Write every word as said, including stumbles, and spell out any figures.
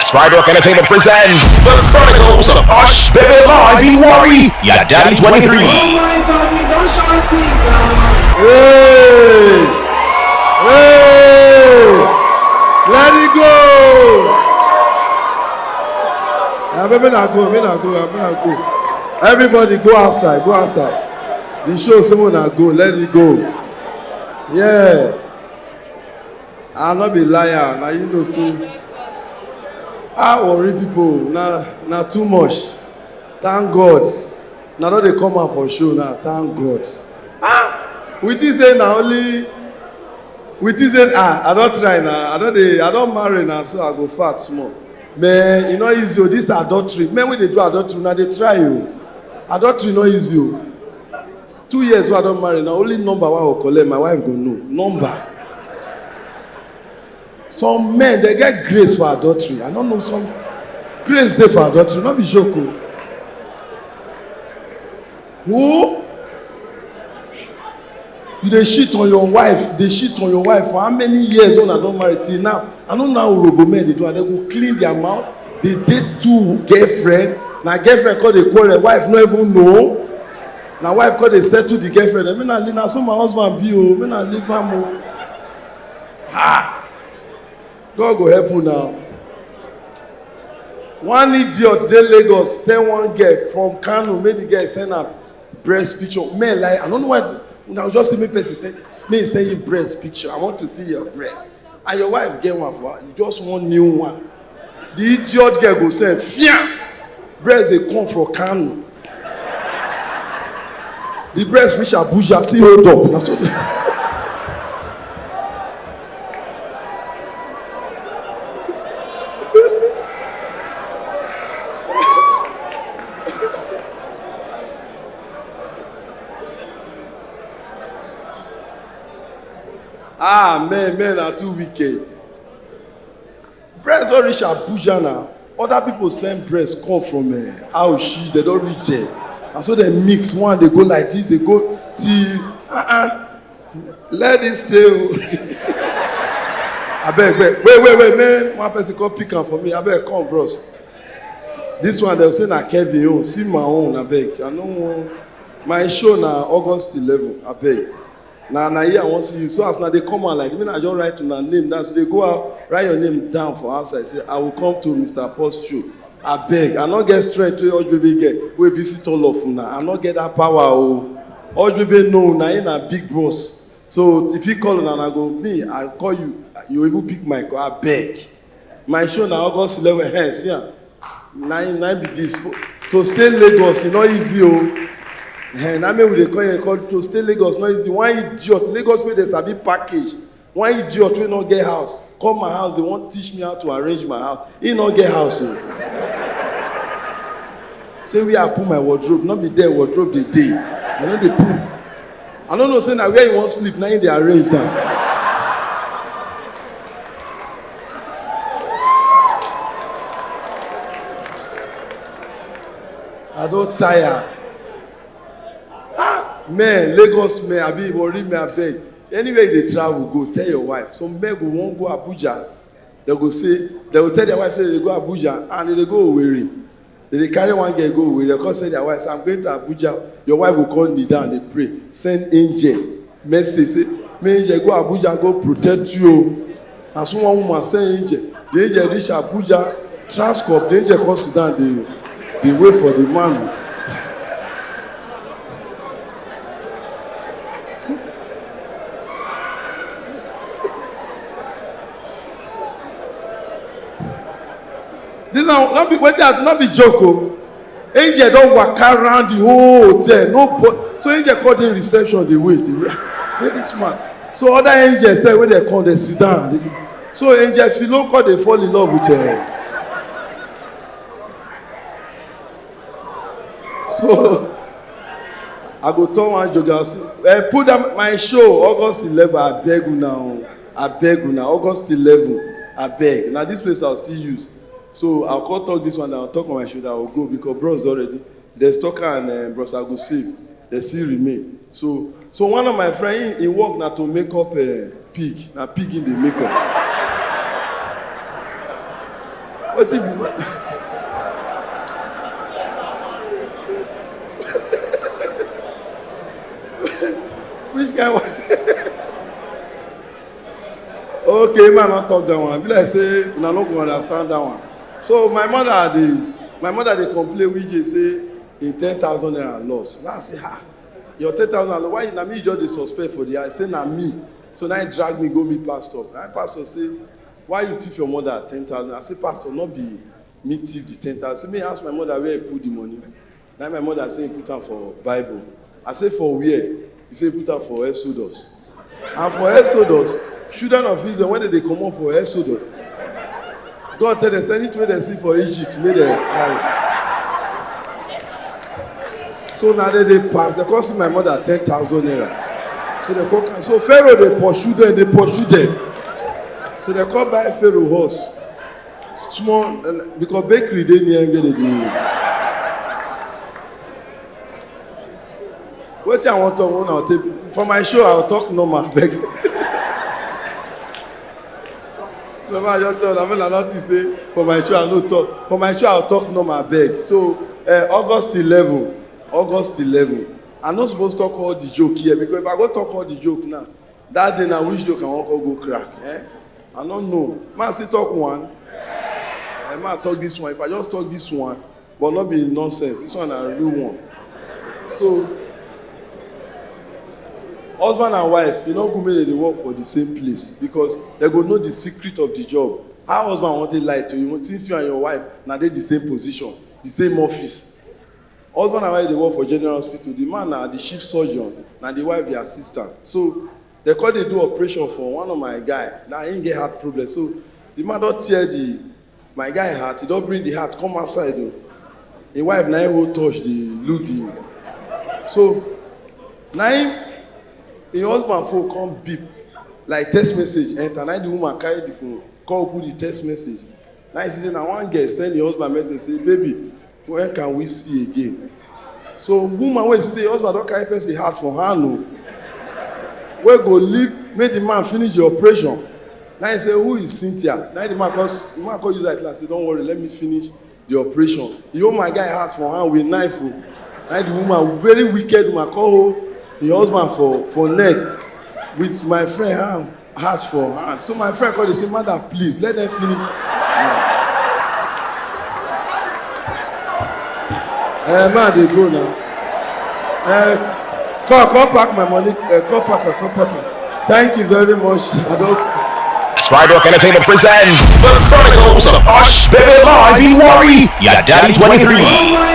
Pride Rock Entertainment presents The Chronicles of Osh Baby Live in Warri, Yadadi twenty-three. Oh my God, we don't shout it now. Hey! Hey! Let it go! Yeah, make una go, make una go, make una go. Everybody go outside, go outside. The show say make una go, let it go. Yeah. I no be liar, na you know say. Ah, Warri people, na, na too much. Thank God. Na don dey come out for show now, thank God. Ah, we think say na only, we think say, ah, I don try na, I don dey, I don marry na, so I go fat small. Man, e no easy o, this adultery. Men wey dey do adultery, una dey try o. Adultery no easy o. Two years wey I don marry, na only number wey I go collect, my wife go know. Number. Some men, they get grace for adultery. I don't know, some grace dey for adultery, no be joke o. Who? You dey shit on your wife, dey shit on your wife for how many years una don marry till now? I no know how urhobo men dey do am. They go clean their mouth, dey date two girlfriend. Na girlfriend come dey quarrel, wife no even know. Na wife come dey settle the girlfriend. Make una leave, na so my husband be o, make una leave am o. Ha! God go help una. One idiot dey Lagos tell one girl from Kano make the girl send am breast picture. Men like, I no know why. Una just see me person say, me send you breast picture. I want to see your breast. And your wife get one for her. You just want new one. The idiot girl go send, fiam! Breast dey come from Kano. The breast reach Abuja, see hold up. Na so the Ah, men, men are too wicked. Breast don reach Abuja na. Other people send breast come from, eh, Auchi, they don reach there. And so they mix one, they go like this, they go till, uh-uh. Let this stay o. Abeg, wait, wait, wait, wait, man. One person come pick am for me. Abeg, come, bros. This one, they'll say na Kevin own. See my own, abeg. I no wan. My show na August eleven, abeg. Na, na here I wan see you. So as una dey come out like, me na just write una name down. So they go out, write your name down for outside. Say, "I will come to Mister Post show." Abeg, I no get strength to watch baby girl wey visit all of una. I no get that power o. Watch baby know una, he na big boss. So if he call una, una go, me, I call you. You even pick my call. Abeg. My show na August eleven. Hey, see am. Na im, na im be this. For, to stay Lagos, e no easy o. Eh, na me we dey call here, call to stay Lagos, no easy. One idiot, Lagos wey dey sabi package. One idiot wey no get house, come my house, they wan teach me how to arrange my house. He no get house o. Say where I put my wardrobe, no be there wardrobe dey dey. I no dey put. I no know say na where you wan sleep, na im dey arrange down. I don tire. Ah, men, Lagos men, abi Warri men, abeg. Anywhere you dey travel, go tell your wife. Some men go wan go Abuja. They go say, they go tell their wife say they go Abuja and they go Owerri. They dey carry one girl go Owerri. They come say their wife say, "I'm going to Abuja." Your wife go come kneel down, dey pray. Send angel message say, "May angel go Abuja, go protect you o." As one woman send angel, the angel reach Abuja, Transcorp, the angel come sit down, dey, dey wait for the man. This one no be wetin I, no be joke o. Angel don waka round the whole hotel. No, but so angel come dey reception dey wait, dey wait. Where this man? So other angel sef wey dey come dey sit down. Dey, so angel Philo come dey fall in love with her. So I go turn one joke. I say, eh, put down my show August eleven. I beg una o. I beg una. August eleven. I beg. Na this place I'll still use. So I'll come talk this one. I'll talk on my show that I'll go because bros already. There's talker and uh, bros I go save. They still remain. So so one of my friend, he, he work na to make up a uh, pig. Na pig in the make up. Wetin be? Which kind one? Okay, man, not talk that one. Be like say una no go understand that one. So my mother dey, my mother dey complain with J say in ten thousand naira loss. Now I say, "Ha, your ten thousand naira, why na me you just dey suspect for the house?" Say, "Na me." So now he drag me go meet pastor. Now pastor say, "Why you thief your mother ten thousand?" I say, "Pastor, not be me thief the ten thousand." Say, "Me ask my mother where he put the money." Now my mother say he put am for Bible. I say, "For where?" He say he put am for Exodus. And for Exodus, children of Israel, when they dey comot for Exodus, God tell them, "Say anything wey dem see for Egypt, make dem carry." So now they dey pass. They come see my mother ten thousand naira. So they come, so Pharaoh dey pursue them, dey pursue them. So they come buy Pharaoh horse. Small, uh, because bakery dey near where they dey. Wetin I wan talk, una take for my show, I will talk normal, abeg. No, I just tell una, make una no think say for my show I no talk. For my show I will talk normal, abeg. So, uh, August eleven, August eleven, I no suppose talk all the joke here, because if I go talk all the joke now, that day na which joke I wan come go crack? Eh? I no know. Man still talk one. Eh, man talk this one. If I just talk this one, but not be nonsense. This one na real one. So, husband and wife, e no good make dem dey work for the same place, because dem go know the secret of the job. How husband wan take lie to you since you and your wife na dey the same position, the same office? Husband and wife dey work for general hospital. The man na the chief surgeon, na the wife the assistant. So they come dey do operation for one of my guy. Now he get heart problem. So the man don tear the my guy heart. He don bring the heart come outside o. Him wife na him hold torch dey look the. So na him, him husband phone come beep, like text message enter. Na him the woman carry the phone, come open the text message. Now you see say na one girl send him husband message say, "Baby, when can we see again?" So woman wey see say husband don carry person heart for hand o, wey go leave make the man finish the operation. Now he say, "Who is Cynthia?" Now the man come, the man come use that class say, "Don't worry, let me finish the operation." He hold my guy heart for hand with knife o. Now the woman, very wicked woman, come hold the husband for for neck with my friend hand, heart for hand. So my friend come dey say, "Madam, please, let them finish." Eh, man, dey go now. Eh, come, come pack my money. Eh, come pack am, come pack am. Thank you very much. I don't. Tridoc Entertainment presents The Chronicles of Osh Baby Live in Warri, Yadadi twenty-three.